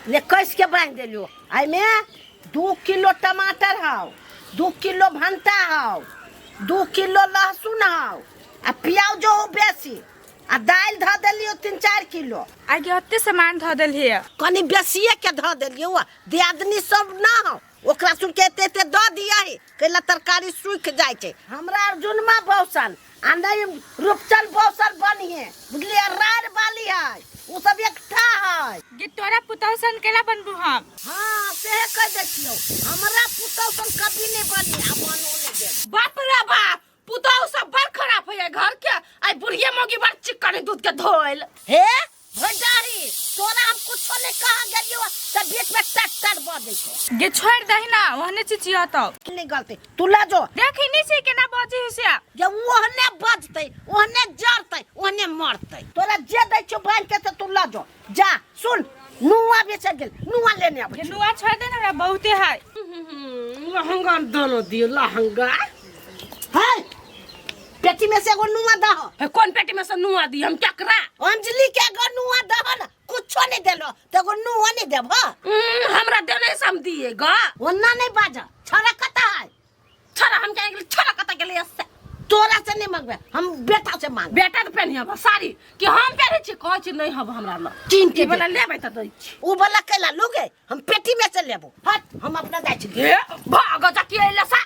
ले कस के बांधि देलियो। एहिमे 2 किलो टमाटर हौ, 2 किलो भंटा हौ, 2 किलो लहसुन हौ आ प्याजो हौ बेसी आ दालि धऽ देलियो 3-4 किलो। आगे ओते सामान धऽ देलियै। कनि बेसिए के धऽ देलियो। दियादनी सब ना हौ, ओकरा सुन के एते एते दऽ दिया है, कैला तरकारी सूख जाइ छै। हमरा अर्जुनमा बौसन आ नहीं रूपचन बौसन बनिहे, बुझलियै? राड़ वाली है, ओ सब एकठा है। गे तोरा पुतहु सन केना बनबू हम? हाँ सेहे कह दै छियौ, हमरा पुतहु सन कभी नहीं बनी आ बनो नहीं देब। बाप रे बाप, पुतहु सब बड़ खराब होइए घर के। आई बुढ़िया मौगी बड़ चिकन दूध के धोइल। हे भंडारी, तोरा हम कुछो नहीं कहा गेलियो त बीच में टट टट बजै छौ। गे छोड़ दही ना, ओहने चिचियतौ। नहीं गलती, तू ला जो। देखी नहीं छी केना बजै से। जे ओहने बजतै, ओहने जरतै, ओहने मरतै। तोरा जे दै छौ बान्हि के से तू ला जो। जा सुन, नुआ बेच गेल, नुआ लेने आबै गे नुआ छोड़ दे ना, हमरा बहुते है। लहंगा दोनो दियो लहंगा। है पेटी में से एगो नुआ दह। हे कौन पेटी में से नुआ दी हम केकरा? अंजलि के एगो नुआ दह ना, कुछो नहीं देलो तो एगो नुआ नहीं देब। हमरा देने से हम दिए गा। ओना नहीं बाज, छड़ा कता है? छड़ा हम क्या गेल, छड़ा कता गेले से? तोरा से नहीं मांगबे, हम बेटा से मांग। बेटा तो पहनिया बा साड़ी कि हम पहने छी, कहै छी नहीं हब हमरा ल। कीन के ई वाला दे। लेबै त दै छी। उ वाला कैला लोगे, हम पेटी में से लेबो। हट, हम अपना जाइ छी। हे भाग जा के अइले सा।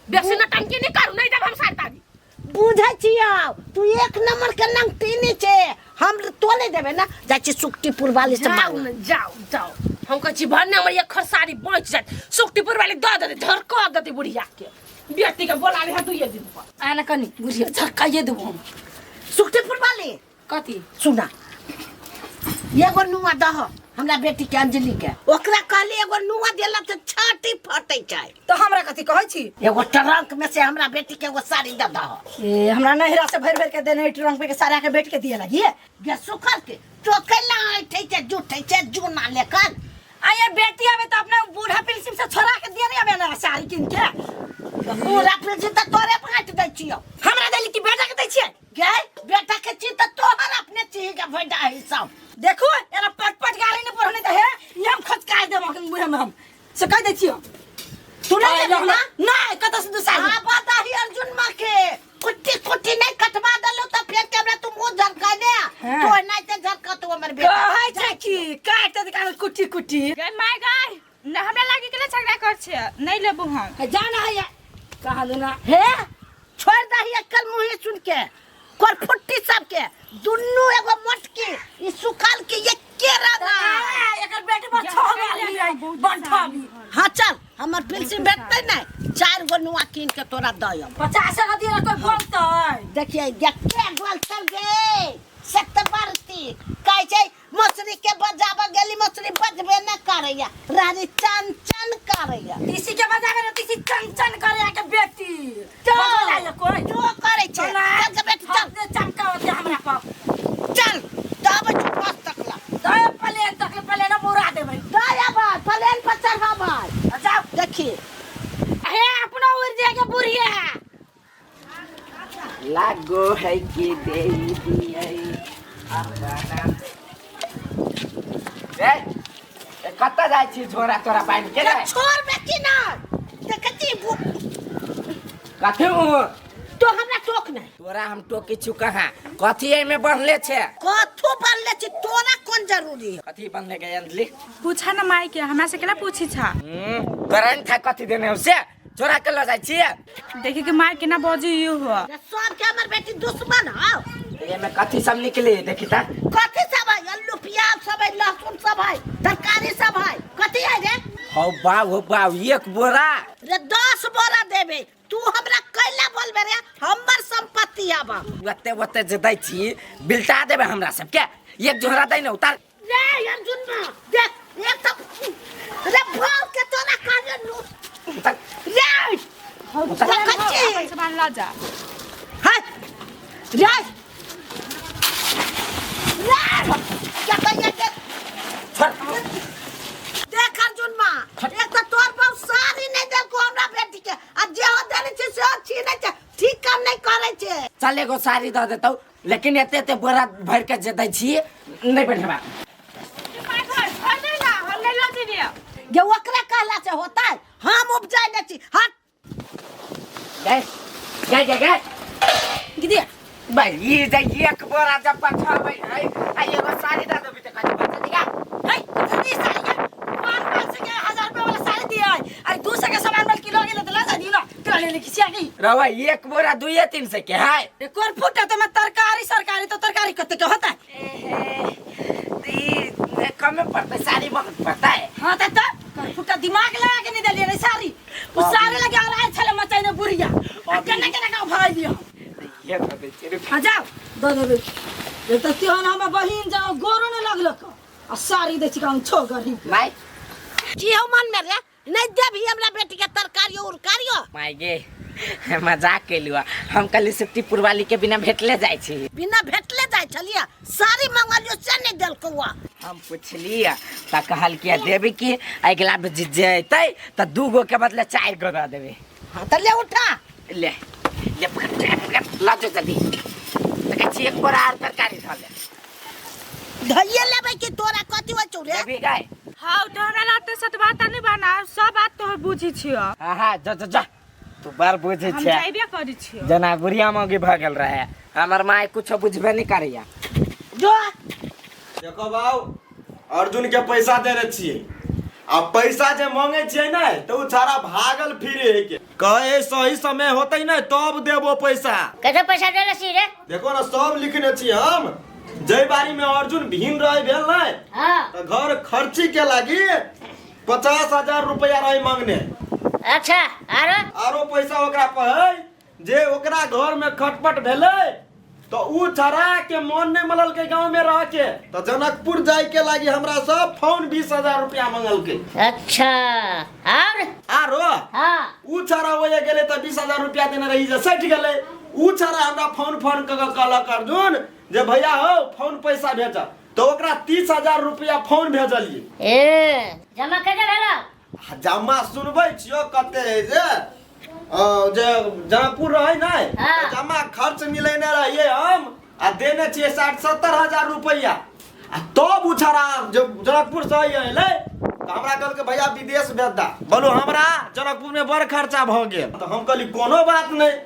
बेसी नटंकी नहीं करू, नहीं देब हम साड़ी ताड़ी। बुझै छियौ तू एक नंबर के नंगटीनी छे, हम तो नहीं देबे ना। जाइ छी सुक्तिपुर वाली से जाउ मांग। ने, जाउ जाउ, हम कहै छी भन्ने हमर एक साड़ी बचि जायत, सुक्तिपुर वाली दऽ देतै, झरका देतै बुढ़िया के। बेटी के बोला ले दुइये दिन पर। आ ना कनी बुढ़िया झरकाइए देबो हम। सुक्तिपुर वाली कथी? सुना, एगो नुआ दह हमरा बेटी के अंजलि के। ओकरा कहली एगो नुआ देला त छाती फटै छै। तो हमरा कथी कहै छी? एगो ट्रंक में से हमरा बेटी के एगो साड़ी दऽ दह। ए हमरा नहिरा से भरि भरि के देने ट्रंक में के सारा के बेटी के दिए लगी। गे सुखल के तो कैला ऐठै छै जुठै छै जूना लेकर। आ ये बेटी आबे त अपना बूढ़ा पिलसिम से छोड़ा के दिए नहीं आबे ना साड़ी किन के। बूढ़ा पिलसिम त तोरे बांट दै छियौ। हमरा देली कि बेटा के दै छियै? गे बेटा के छी त तोहर अपने छी के भैडा है सब। देखो एना पट पट गाड़ी ने पढ़ने त हे, ई हम खचका देब अखन मुँह में हम से कह दै छियौ। तू नहीं देबी ना? नहीं, कतऽ से दूसरा आ बात ही अर्जुन माँ के कुट्टी कुट्टी नहीं कटवा देलो त फेर के हमरा तू मुंह झरका दे। हाँ। तो नहीं ते झरका तू हमर बेटा। कहै छै कि काट दे कान कुट्टी कुट्टी। गे my गाय न हमरा लागी केना झगड़ा कर छे, नहीं लेबू हम। हे, जा ना हैया कहाँ दूना। हे छोड़ दही अक्कल मुँह सुन के करफुट्टी सबके दुन्नू एगो मोटकी ई सुखल के ये के रंग आ, एकर बेटी पर छह गाली है बंठा भी। हाँ चल, हमर पिलसी भेटतै नहीं, 4 गो नुआ कीन के तोरा दयब। 50 का दिया कोई बोलतै। देखिए के बोलतै गे सतबरती कहै छै मछली के बजाबऽ गेली, मछली बजबे न करैया, रानी चन चन करैया। तीसी के बजाबे न तीसी चन चन करैया के बेटी। तो बजबे ला कोई। तो करै छै। चल, चल के बेटी, चल। हाथ चमकावत हमरा पर। चल, तब बस तकला। दे प्लेन तकले, प्लेन हम उड़ा देबै। दे आबै, प्लेन पर चढ़ाबै। जाओ। देखी। हे अपना उड़ जाएगा बुढ़िया। लागो है कि दे दिए रे। ए, कतऽ जाइ छी झोरा तोरा बान्हि के रे? छोड़ बे की ना देखै छी कथी मुँह? तो हमरा टोक नहीं। तोरा हम टोकी छु कहाँ? कथी एहिमे बढ़ले छै? कथू बढ़ले छै, तोरा कोन जरूरी है? कथी बनले के अंजलि? पूछा ना माई के, हमरा से केना पूछी छा? करंट था कथी देने हो से? चोरा के ल जाइ छी। देखे के माई केना बजी यो हो। रे सब के हमर बेटी दुश्मन हौ। एमे कथी सब निकले देखी ता? कथी सब है? आलू प्याज सब है, लहसुन सब है, तरकारी सब है, कथी है रे? हौ बाउ, हौ बाउ, 1 बोरा। रे 10 बोरा देबे, तू हमरा कैला बोलबे रे? हमर संपत्ति आब। ओते ओते जे दै छी बिलटा देबे हमरा सबके। एक झोरा दै ने उतार। रे अर्जुन मा देख, एक तो रे भाव के तोरा काजे नु। उतार। रे उतार। कच्ची। अपन सामान ला जा। हाय रे रे क्या कहिए के छोड़। देख अर्जुन मा, एक तो तोर बाप सारी नहीं देलको हमरा बेटी के, आ जे हो देने छै से छीने छै, ठीक काम नहीं करे छै। चल एगो साड़ी दऽ देतौ, लेकिन एते एते बोरा भरि के जे दै छी नहीं बैठबा। जे ओकरे कहला से होतै? हम उपजैले छी। हट। गए गए गए गए। दीदी। भाई ये जे एक बोरा जब पठाबै है आ एगो साड़ी दऽ देबै तऽ कथी बचत दिया? है दीदी, साड़ी के 500 के 1000 रुपया वाला साड़ी दिया है। अरे 200 के सामान बल किलो गेले त ला जा दियो ना, तोरा ले ले खिसिया गई। रवा एक बोरा दुइये तीन सौ के है। रे कोन फुटा तो मैं तरकारी सरकारी तो तरकारी कते के होता है? ई कमे पड़तै, साड़ी बहुत पड़तै। हां त त फुटा दिमाग लगा के नहीं देलिए रे साड़ी, उ साड़ी लगे और आयल छले मचाइने बुढ़िया आ केना केना का भराइ दियो। ये दऽ दै छियै। हां जाओ दऽ देबै। एक तऽ तेहन हमर बहिन जाओ गोरो ने लगलक आ साड़ी दै छी हम छो गरीब। माय। की हौ मन में रे? नहीं देबही हमरा बेटी के तरकारियो उरकारियो? माय गे, मजाक केलु। हम कहली सुक्तिपुर वाली के बिना भेटले जाइ छी। बिना भेटले जाइ छलियै, साड़ी मंगलियो से नहीं देलकौ। हम पुछलियै तऽ कहलकै देबी कि अगिला बेर जे जेतै तऽ 2 गो के बदले 4 गो दऽ देबै। हाँ तऽ ले उठा। ले ले, पकड़ पकड़, लऽ जो जल्दी। तऽ कहै छी एक बोरा आर तरकारी धऽ ले। धइये लेबै कि तोरा कथी होइ छौ रे? देबी गाय? हाँ तोहरा लाते सत बात नहीं बना, सब बात तोहर बुझी छियो। हाँ हाँ जा जा जा, तू बड़ बुझै हम छै। जाइबे करै छियो। जेना बुढ़िया मौगी भऽ गेल रहे, हमर माय कुछो बुझबे नहीं करैया। जो। देखो बाबू, अर्जुन के पैसा देने छियै आ पैसा जे मांगे छियै ने तऽ उ छाड़ा भागल फिरे है के कहे सही समय होतै ने तब देबो पैसा। कते पैसा देले छी रे? देखो ना सब लिखने छी हम। जै बारी में अर्जुन भीम रहे भेल ने हाँ। तऽ घर खर्ची के लागी 50,000 रुपया रहे मांगने। अच्छा आरो? आरो पैसा ओकरा पर है जे ओकरा घर में खटपट भेलै तो उ छड़ा के मन नहीं मललकै गांव में रह के, तो जनकपुर जाय के लागी हमरा सब फोन 20,000 रुपया मंगलकै। अच्छा और? आरो? हाँ। उ छड़ा ओए गेलै तऽ 20,000 रुपया देने रही जे सटि गेलै। उ छड़ा हमरा फोन फोन कऽ के कहलक अर्जुन जे भैया हो फोन पैसा भेज, तो ओकरा 30,000 रुपया फोन भेजलियै। ए जमा कते भेलौ? जमा सुनबै छियो कते है जे जे जनकपुर रहे नै हाँ। जमा खर्च मिलेने रहिए हम आ देने छियै 60-70 हजार रुपया। आ तब उ छड़ा जे जनकपुर से अयलै तऽ हमरा कहलकै भैया विदेश भेज दा। बोलू हमरा जनकपुर में बड़ खर्चा भऽ गेल। तऽ हम कहली कोनो बात नहीं।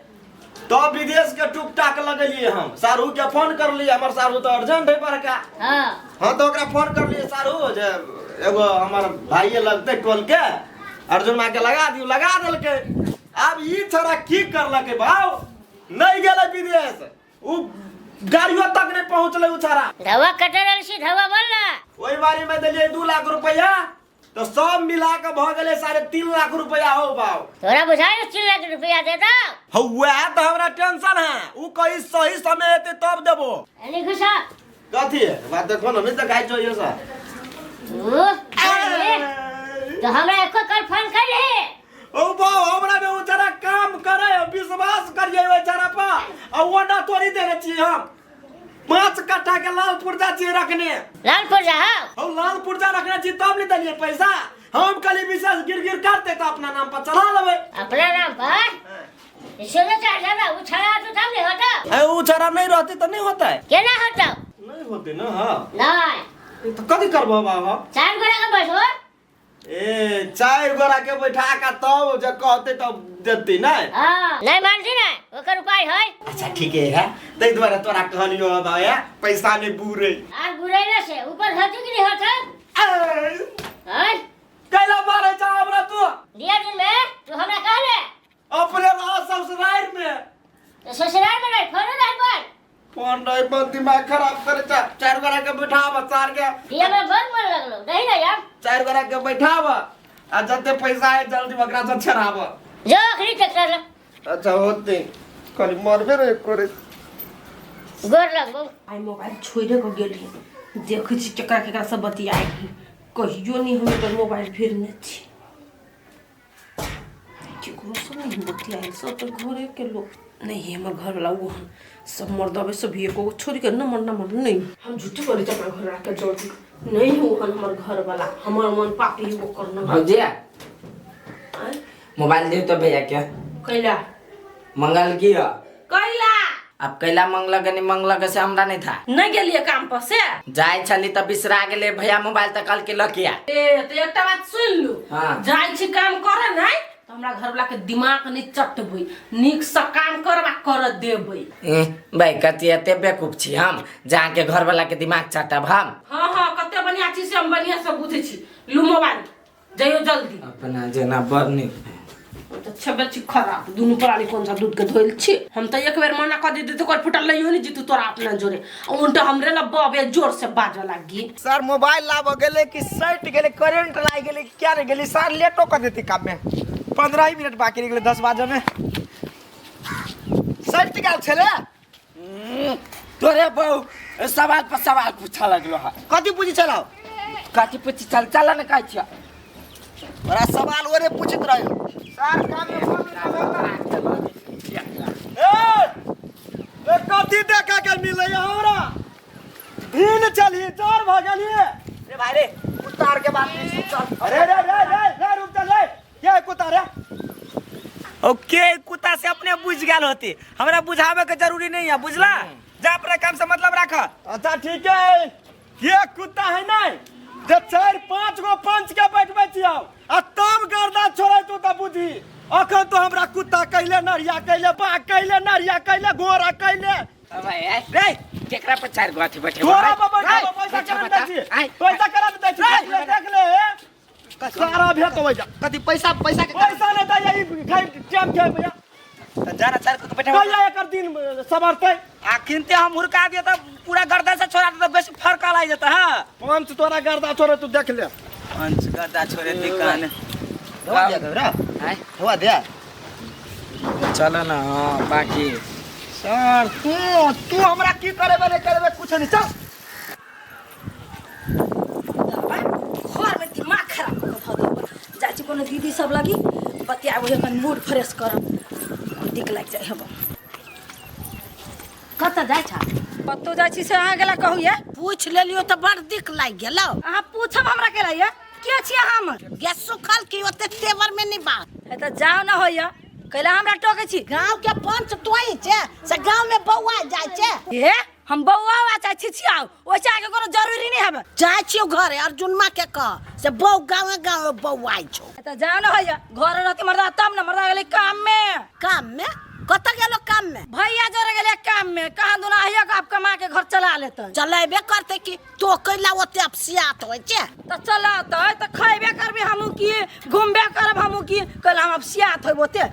तब विदेश के टुक टाक लगलिए हम, सारू के फोन करलिए, हमर सारू तऽ अर्जेंट है बड़का। हाँ। हाँ तऽ ओकरा फोन करलिए सारू जे एगो हमर भाइये लगतै टोल के, अर्जुन माँ के लगा दियौ, लगा देलकै। आब ई छड़ा की करलकै भाव, नहीं गेलै विदेश, उ गाड़ियो तक नहीं पहुँचलै उ छड़ा। धवा कटे रहल छी, धवा बोल ना। ओहि बारी में देलिए 2 लाख रुपया, तो सब मिला के भ गेलै 3.5 लाख रुपया हो बाव। तोरा बुझाइ 3 लाख रुपया दे दो। हौ वएह तऽ हमरा टेंशन है, उ कही सही समय एतै तब देबो। एनी घुसा। कथी है बात देखो ना, नहीं तऽ गाय चाहिए सर। ओ, तो हमरा एको कल फोन कर रहे। ओ बाव हमरा में उ जरा काम करे, विश्वास करिए ओइ जरा पर, आ ओ ना तोरी देने छी हम। 5 कट्ठा के लाल पुर्जा छी रखने। लाल पुर्जा? हाँ। हौ लाल पुर्जा रखने छी तब ने देलिए पैसा। हम कहली विशेष गिर गिर करते तो अपना नाम पर चढ़ा लेबै। अपना नाम पर? सोने चार ज्यादा उ छड़ा तो तब नहीं होता। ए उ छड़ा नहीं रहते तो नहीं होता है। केना होता? नहीं होते ना। हाँ। नहीं। तो कथी करबो बाबा? 4 गोरा के बैठो। ए 4 गोरा के बैठा के तब जे कहते तब देती नहीं। हाँ, नहीं मानती ना, ओकर उपाय है। अच्छा ठीक है, तै दुआरे तोरा कहलियो बाया पैसा नहीं बुरे। आर बुरे ना से ऊपर होती कि नहीं होता? हैं? कैला मारे जा हमरा तू? दिया दिन में तू हमरा कहले? अपने रह ससुराल में। तो ससुराल में नहीं, फोन नहीं पर। फोन नहीं पर दिमाग खराब करे चा। 4 गोरा के बैठाब, 4 के। दिया में बहुत मन लगलो, नहीं ना यार। 4 गोरा के बैठाब आ जते पैसा है जल्दी ओकरा से छेड़ाब। जो अखनी ट्रैक्टर ल। अच्छा होते खाली मरबे रे करे। गोर लगबो। आई मोबाइल छोड़े के गेली, देखै छी केकरा केकरा सब बतियाइ। कहियो नहीं हम एकर मोबाइल फिरने छी, केकरो से नहीं बतियाइ, सब तो घरे के लोग नहीं है। हमर घर वाला वो हम सब मर्दबे सब एको छोड़ के नमर नमर नहीं। हम झूठी बोले अपना घर आके जोड़ नहीं हो हमर घर वाला, हमर मन पापी वो करना। भौजी मोबाइल दे तो भैया के। कैला मंगल की हो? कैला? अब कैला मंगलक नहीं मंगलक से हमरा नहीं था। नहीं गेलिए काम पर से? जाय छली त बिसरा गेले भैया मोबाइल त कल के लकिया। ए तो एकटा बात सुन लू। हाँ। जाय छी काम करे नहीं तो हमरा घर वाला के दिमाग नहीं चटबै, नीक से काम करबा कर देबै। ए भाई कथी एते बेवकूफ छी हम जहाँ के घर वाला के दिमाग चटब हम? हाँ हाँ कते बढ़िया छी से हम बढ़िया से बुझै छी। लू मोबाइल जइयो जल्दी। अपना जेना बड़ नीक तो छबे छी खराब दुनू प्राणी कौन सा दूध के धोइल छी। हम तो एक बेर मना कर दी तो कोई फुटल नहीं होनी जीतू तोरा अपना जोरे उनटा हमरे ला बाबे जोर से बाजऽ लागी। सर मोबाइल लाबऽ गेलै कि सटि गेलै, करेंट लागि गेलै कि क्या रहि गेलै सर, लेटो कर देती काम में। 15 ही मिनट बाकी रहि गेलै 10 बाजऽ में। सटि गेल छलै। तोरे बहु सवाल पर सवाल पूछऽ लगलो हँ। कथी पूछै छलौ? कथी पूछै छल? चल ने कहै छियौ। बड़ा सवाल ओरे पूछैत रहे। सर काम में फोन ए ए कथी देखा के मिलै हमरा? भीन चली जोर भ गेलिए। रे भाई रे कुत्ता के बात नहीं सुन चल। अरे रे रे रे रे रुक जा रे, के कुत्ता रे? ओके कुत्ता से अपने बुझ गेल होती, हमरा बुझावे के जरूरी नहीं है, बुझला? जा अपना काम से मतलब राख। अच्छा ठीक है, ये कुत्ता है नहीं जे 4-5 गो पंच के बैठबै छियौ आ तब गर्दा छोड़ै तू त बुझी। अखन तो हमरा कुत्ता कहले नरिया कहले बाघ कहले नरिया कहले घोड़ा कहले। रे केकरा पर 4 गो अथी बैठे? घोड़ा पर बैठे पैसा करा दै छी, पैसा करा दै छी, देख ले सारा भेट हो जा। कथी पैसा? पैसा के पैसा नहीं दै ई खाइ टाइम के भैया। त जाना 4 गो बैठे कहिया एकर दिन संवरतै? आ किनते हम हुरका दिए त पूरा गर्दा से छोड़ा त बेसी फर्क लागि जेतै। हां पंच तोरा गर्दा छोड़े तू देख ले। पंच गर्दा छोड़े दी कान धोआ दे रे। आय धोआ दे चल ना। हां बाकी सर तू तू हमरा की करेबे नहीं करेबे कुछ नहीं। चल घर में दिमाग खराब कर धऽ देब। जाइ छी कोनो दीदी सब लगी बतियाबो, कनि मूड फ्रेश करब, नीक लागि जाइ हब। कतऽ जाइ छ? कतौ जाइ छी से अहाँ गेला कहू ये? पूछ लेलियो तऽ बड़ दिक लागि गेलौ। अहाँ पूछब हमरा केला ये? के छी अहाँ हमर? गे सुखल की ओते तेवर में नहीं बात। हे तऽ जाओ ना होइया, कैला हमरा टोकै छी? गाँव के पंच तोही छे से गाँव में बौआ जाइ छे। हे हम बौआ चाहे छिछियाउ, ओइसे आगे कोनो जरूरी नहीं हबे। जाइ छियौ घरे अर्जुनमा के कह से बौ गाँवे गाँवे बौआइ छौ। तऽ जाओ ना होइया, घर रहती मर्दा तब ना, मर्दा गेलै काम में। काम में? कतऽ गेलो काम में? भैया जोरे गेलै काम में, कहाँ दुना आइयो के आप कमा के घर चला लेतै। चलेबे करतै कि तो कैला ओते अपसियात होइ छै? तऽ चलतै तऽ खैबे करबी हमहूँ की, घुमबे करब हमहूँ की, कैला हम अपसियात होइब ओते?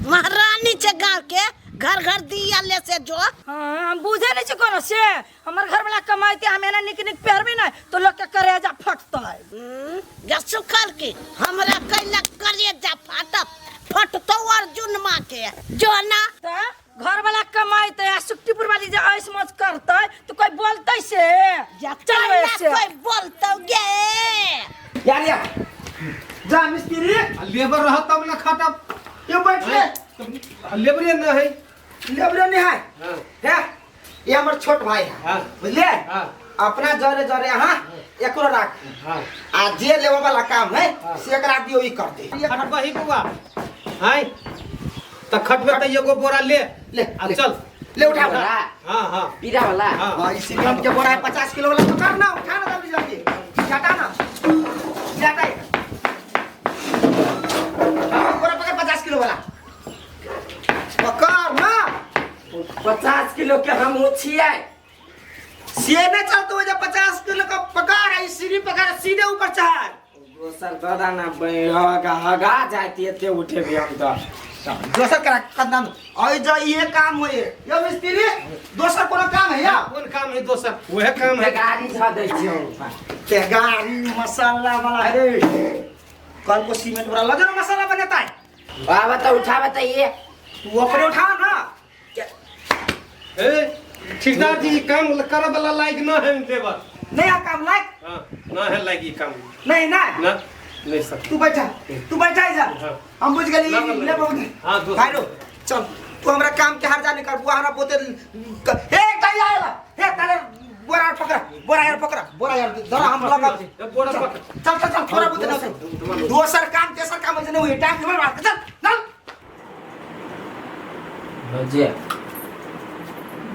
महारानी छै गाँव के, घर घर दिया ले से जो। हाँ हम बुझे नहीं छी कोनो से, हमर घर वाला कमाइते हम एना निक निक पहरबे ना तो लोग के करेजा फटतै। जा सुखल की हमरा कैला करेजा फाटत, फटतौ अर्जुन माँ के जो ना। त घर वाला कमाइते आ सुक्तिपुर वाली जे ऐश मौज करतै तो कोई बोलतै से? जा चल कैला से। कोई बोलतौ गे। यार यार जा मिस्त्री लेबर रहत तब ना खटब। यो बैठ ले। लेबरे न है। लेबरे नहीं है। है ये हमर छोट भाई है। हां बुझलिए? हां अपना जरे जरे हां एकरो राख। हां आ जे लेबे वाला काम है से एकरा दियो, ई कर दे। खटबही बउआ हाय त खटबे त एगो बोरा ले ले आ चल ले उठा। हां हां पीरा वाला। हां ई सीमेंट के बोरा है 50 किलो वाला, पकड़ ना, उठा ना जल्दी जल्दी, हटा ना, हटा बोरा पकड़ 50 किलो वाला पकड़ ना। 50 किलो के हम छियै। से नहीं चलते हो, जब 50 किलो का पकड़ आई सीढ़ी पकड़ सीधे ऊपर चढ़। दोसर दादा ना हगा हगा जाती एते उठे भी हम तो। दोसर करा कदम और जो ये काम होए यो मिस्त्री दोसर कोनो काम है या? कोन काम है दोसर? वह काम है। गाड़ी ध दै छियौ ते गाड़ी मसाला वाला है रे। कल को सीमेंट वाला लगे ना मसाला बनाता है। बाबा तो उठावा तो ये तू अपने उठा ना। ए ठेकेदार जी काम करे वाला लायक न है लेबर। नहीं आ काम लायक? हां न है लायक ई काम। नहीं ना ना नहीं सर। तू बैठा, तू बैठा इधर। हम बुझ गेली ले बहुत। हां दोस्त भाई रो चल तू हमरा काम के हर जाने कर बुआ हमरा बोते ए कहीं आएला हे ताले बोरा पकड़, बोरा यार पकड़, बोरा यार धरा हम लगा बोरा पकड़। चल चल चल थोड़ा बोते ना दोसर काम तेसर काम ऐसे नहीं हुई टाइम के बात चल चल भौजी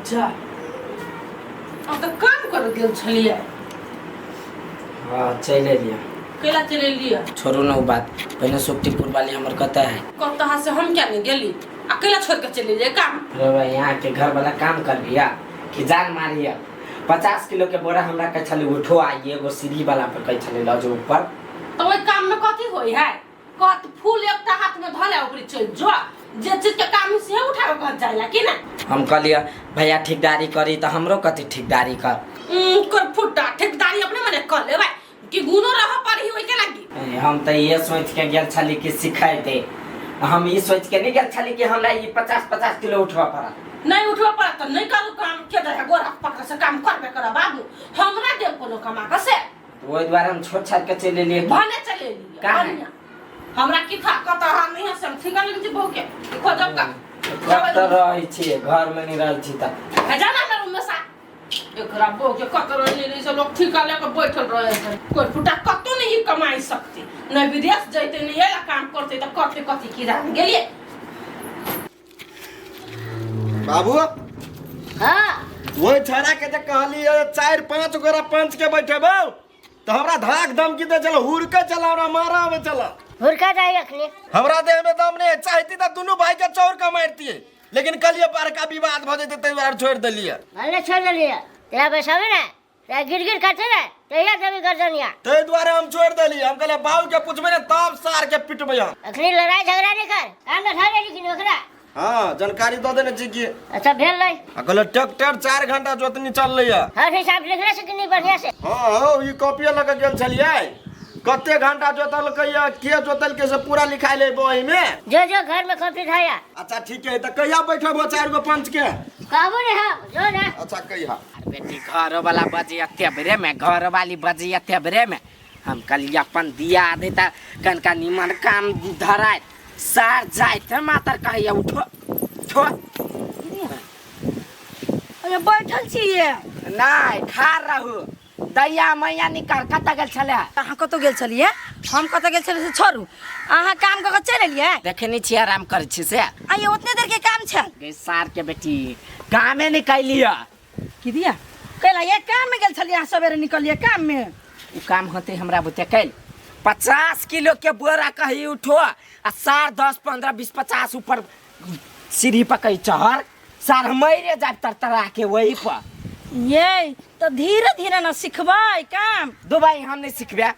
जा हम तऽ काम कर गेल छलियै। हाँ, चलि एलियै। कैला चलि एलियै? छोड़ू ने ओ बात, पहिने सुखटीपुर वाली हमर कतऽ है? कतऽ से हम क्या नहीं गेली आ कैला छोड़ के चलि एलियै काम? रे भाई, यहाँ के घर वाला काम कर लिया कि जान मारिया। 50 किलो के बोरा हमरा कहै छलै उठो, आ एगो सीढ़ी वाला पर कहै छलै लऽ जो ऊपर। तऽ ओहि काम में कथी होइ है? कहत फूल एकटा हाथ में धऽ ले ऊपरी चलि जो, जे चीज के काम है से उठावे कहत जाइला कि ना? हम कहलियै भैया ठेकेदारी करी तऽ हमरो कथी ठेकेदारी कर। कर फुट्टा ठेकेदारी अपने मने कर लेबै कि गुनो रह पड़ी ओइ के लागी? ए, हम तऽ इहे सोच के गेल छली कि सिखेतै, हम ई सोच के नहीं गेल छली कि हमरा ई 50-50 किलो उठबऽ पड़त। नहीं उठबऽ पड़त तऽ नहीं करू काम, के दे गोरा पकड़ से काम करबे करब बाबू, हमरा देब कोनो कमा के से। ओहि दुआरे हम छोड़ छाड़ के चलि एलियै। भने चलि एलियै। काहे? बढ़िआँ। हमरा की था कतऽ हम नहीं से हम ठिका लगे छी बहू के खोजब का। कतऽ रहै छियै? घर में नहीं रहै छी तऽ। है जाना हमरा रूम में सा एकरा बहू के कतऽ रहै नहीं से लोग ठिका लेके बैठल रहे छै, कोई फुटा कतौ नहीं कमाई सकते, नहीं विदेश जैते नहीं एला काम करते तऽ करते कथी की रान गेलियै। बाबू। हाँ। वही छड़ा के जे कहली 4-5 गोरा पंच के बैठेबौ तऽ हमरा धाक धमकी दे चल, हुरके चला, हमरा मारा आवे चला। हुरका जाई अखनी। हमरा देह में दम नहीं है, चाहती तऽ दुनू भाई के चौर के मारतिए, लेकिन कहलिए बड़का विवाद भऽ जेतै ताहि दुआरे छोड़ि देलिए। भले छोड़ देलिए, तेरा बैसाबे ना तेरा गिर गिर काटे ना तहिया देबी गर्दनिया। ताहि दुआरे हम छोड़ि देलिए, हम कहलिए बाबू के पूछबै ने तब सार के पिटबै हम। अखनी लड़ाई झगड़ा नहीं कर, कान में धरे लेकिन ओकरा। हाँ, जानकारी दऽ देने छी कि। अच्छा भेल नहीं। आ कहलिए ट्रैक्टर 4 घंटा जोतनी चललै है। हर हिसाब लिखले से कि नहीं बढ़िया से? हाँ, हौ, ई कॉपी लऽ के गेल छलियै, कते घंटा जोतलकै या के जोतलकै से पूरा लिखाइ ले बही में। जो जो घर में कॉपी धाया। अच्छा ठीक है, तऽ कहिया बैठबो 4 गो पंच के? कहबो ने हम, जो ना। अच्छा कहिया। अरे बेटी, घर वाला बजे तेबरे में, घर वाली बजे तेबरे में, हम कहलिए अपन दिया देता कनका निमन काम धराय सार जाइत है, मातर कहैया उठो उठो। अरे बैठल छियै? नहीं खा रहू, दैया मैया निकाल। कतऽ गेल छलै? अहाँ कतऽ गेल छलियै? हम कतऽ गेल छलियै से छोड़ू, अहाँ काम कऽ के चलि एलियै? देखे नहीं छियै आराम करै छी से। आइए ओतने देर के काम छल। गे सार के बेटी, कामे नहीं कैलियै। की दिया कैला? ये काम में गेल छलियै अहाँ, सवेरे निकलियै काम में। उ काम होते हमरा बुते कैल 50 किलो के बोरा कही उठो आ सार 10 15 20 50 ऊपर सीढ़ी पर कही चढ़, सार मरे जाब तरतरा के वही पर। ये तो धीरे धीरे ना सिखबै काम। दो भाई हम नहीं सिखबे,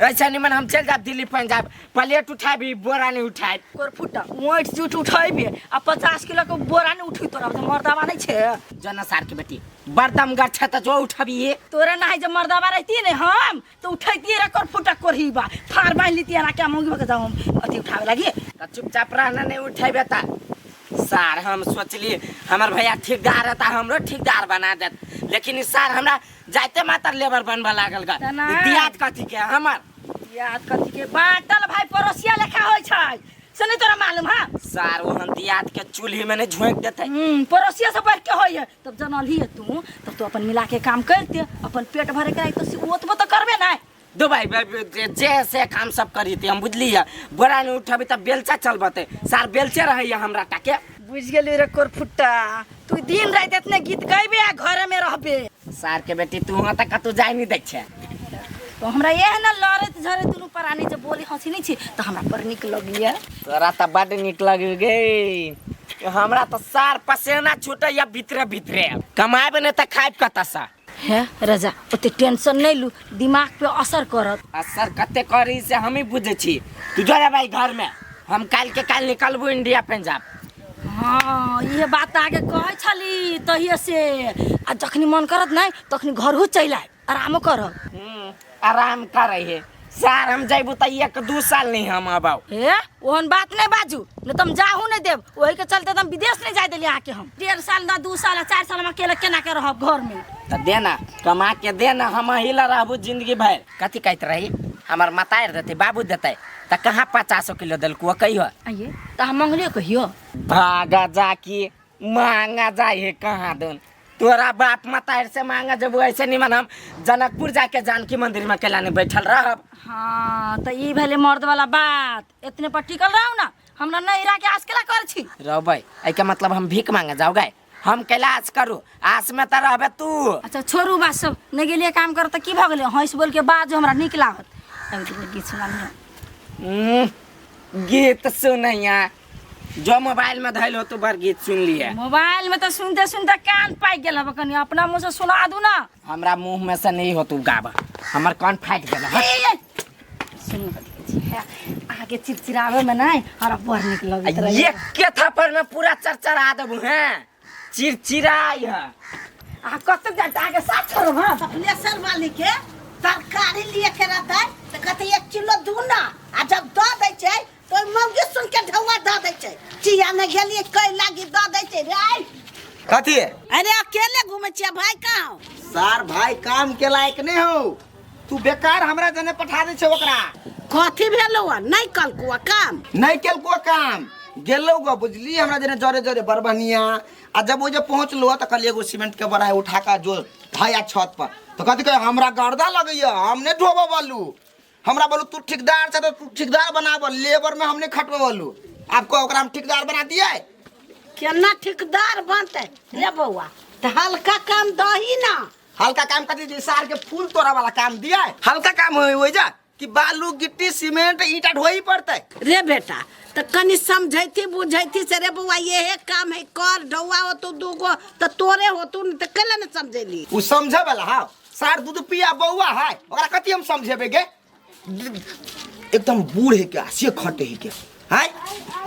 ऐसा निमन हम चल जाब दिल्ली पंजाब, प्लेट उठाबी बोरा नहीं उठाब। कोर फुटा ओंठ जूठ उठेबे आ 50 किलो के बोरा नहीं उठी तोरा, तो मर्दावा नहीं छे। जना सार के बेटी बरदम गर छे त जो उठाबी। तोरा ना है जब मर्दावा रहती ने हम तो उठैती रे कोर फुटा कोरहीबा फार बांध लीती ना के मौगी बके जाऊं अथी उठावे लागी। त चुपचाप रहना नहीं उठेबे त सार। हम सोचली हमर भैया ठेकेदार है त हमरो ठेकेदार बना देत, लेकिन ई सार हमरा जाइते मातर लेबर बनबा लागल गा। तना। दियाद कथी के हमर? दियाद कथी के बाटल भाई पड़ोसिया लेखा होय छै से नहीं तोरा मालूम? हाँ सार ओहन दियाद के चूल्ही में नहीं झोंक देते। पड़ोसिया से बढ़ के होय है तब जानल ही तू, तब तू अपन मिला के काम करते अपन पेट भरे के तो ओतबो तो करबे ना। दो भाई, जे से काम सब करीते हम बुझलिए, बोरा नहीं उठाबी तब बेलचा चलबते सार, बेलचे रहैया हमरा टाके। बुझ गेली रे कोरफुट्टा, तू दिन रात इतने गीत गैबे आ घरे में रहबे। सार के बेटी तू वहाँ तक कतौ जाय नहीं दै छै। तो हमरा यह ना लड़ैत झड़ैत दुनू प्राणी जे बोली हंसी नहीं छी तो हमरा बड़ नीक लगैया। तोरा तऽ बड नीक लग गे, हमरा तऽ सार पसेना छूटैया भीतरे भीतरे, कमाबे नहीं तऽ खाइब कतऽ से। हे राजा ओते टेंशन नहीं लू, दिमाग पे असर करत। असर कते करी से हम ही बुझै छी। तू जो रे भाई घर में, हम काल्हि के काल्हि निकलबू इंडिया पंजाब। हाँ ये बात आगे कहै छली तहिए से, आ जखनी मन करत नहीं तखनी घरहु चलि आयब, आरामो करब। आराम करै हे सार, हम जैबू तऽ 1-2 साल नहीं हम आबौ। हे ओहन बात नहीं बाजू, नहीं तो हम जाहू नहीं देब, वही के चलते तो हम विदेश नहीं जाए देलियै अहाँके। हम 1.5 साल ना 2 साल 4 साल हम अकेले केना के रहब घर में? तऽ दे ना कमा के दे ना, हम अही ला रहबू जिंदगी भरि। कथी कहैत रही हमर मतारि देतै बाबू देतै तऽ कहाँ 50 किलो देलकू कहियो? आइए तऽ हम मंगलियो कहियो? भागा जाकी मांगा जाय हे कहाँ दोन, तोरा बाप मतारि से मांगा जब ऐसे निमन हम जनकपुर जाके जानकी मंदिर में केला नहीं बैठल रहब। हाँ तऽ ई भेलै मर्द वाला बात, एतने पर टिकल रहू ना, हमरा नैहरा के आस केला कर छी रहबै। एहिके मतलब हम भीख मांगे जाओ गाय? हम कैलाश करू आस में त रहबे तू। अच्छा छोड़ू बात सब, नहि गेलियै काम कर तऽ की भऽ गेलै, हँसि बोल के बाजू हमरा नीक लागत। तब तऽ गीत सुना लिअ। गीत सुनैया जो मोबाइल में धैल हो तू बड़ गीत सुन लिए। मोबाइल में तऽ सुनते सुनते कान पाकि गेल हब, कनि अपना मुँह से सुना दू ना। हमरा मुँह में से नहीं हो तू गाबा, हमर कान फाटि गेल। सुन अहाँके चिड़चिड़ाबै में नहि हमरा बड़ नीक लगैत रहैए। एक के थप्पड़ में पूरा चरचरा देबू हैं, चिड़चिड़ाई है। अहाँ कतऽ जाइत अहाँके साथ छोड़ब हम? कपिलेश्वर वाली के तरकारी लिए के रहतै तऽ कहतै 1 किलो दू ना, आ जब दऽ दै छै तऽ ओहि मौगी सुन के ढौआ दऽ दै छै। चिया नहि गेलियै कै लागी दऽ दै छै रे। कथी? अरे अकेले घूमै छियै भाई कहाँ? सार भाई काम के लायक नहीं हो तू, बेकार हमरा जने पठा दे छे ओकरा। कथी भेलौ हन? नहि कलको काम? नहीं केलको काम, गेलौ गो बुझली हमरा जने जरे जरे बरबनिया। आ जब वो जब पहुँचलो तो कहलिए एगो सीमेंट के बड़ा उठा के जो धया छत पर, तो कथी कहे हमरा गर्दा लगैया, हम नहीं ढोबो बोलू। हमरा बोलू तू ठेकेदार छे तो तू ठेकेदार बनाब, लेबर में हम नहीं खटबो बोलू। आपको ओकरा हम ठेकेदार बना दिए? केना ठेकेदार बनते रे बौआ, तो हल्का काम दही ना। हल्का काम कथी जे सार के फूल तोड़ा वाला काम दिया? हल्का काम हो जा कि बालू गिट्टी सीमेंट ईंटा ढोई पड़ते। रे बेटा तो कनी समझैती बुझैती से रे बौआ ये काम है कर, ढौआ हो तू दूगो तो तोरे हो तू तो कैला न समझैली? उ समझे वाला हाँ सार दूध पिया बौआ है, ओकरा कथी हम समझेबे गे? एकदम बूढ़ है के से खटे है के है,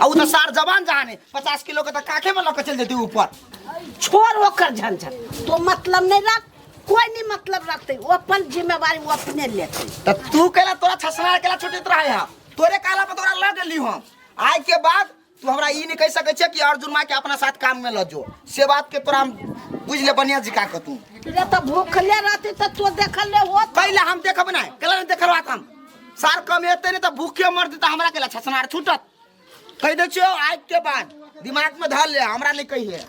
आ उ तो सार जवान जहान है 50 किलो के तो काखे में लके चल जेती ऊपर। छोड़ ओकर झंझट, तो मतलब नहीं रख, कोई नहीं मतलब रखते, वो अपन जिम्मेवारी वो अपने लेते। त तू केला तोरा छसना केला छुटित रहे है, तोरे काला पर तोरा लग गेली हम। आइ के बाद तू हमरा ई नहीं कह सकै छे कि अर्जुन माँ के अपना साथ काम में ल जो, से बात के तोरा हम बुझ ले बढ़िया जिका के तू। रे तो भूखले रहती तो तू देखल ले होत। पहले हम देखब नहीं, केला नहीं देखल बात हम सार कम हेतै नहीं तो भूखे मर जेतै, हमरा केला छसनार छूटत। कह दै छियौ आइ के बाद दिमाग में धर ले, हमरा नहीं कहिए।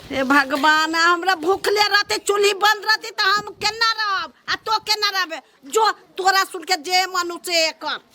हे भगवान, हमरा भूखले रहते चूल्ही बंद रहती तो हम केना रहब आ तो केना रहबे? जो तोरा सुन के जे मन से कर।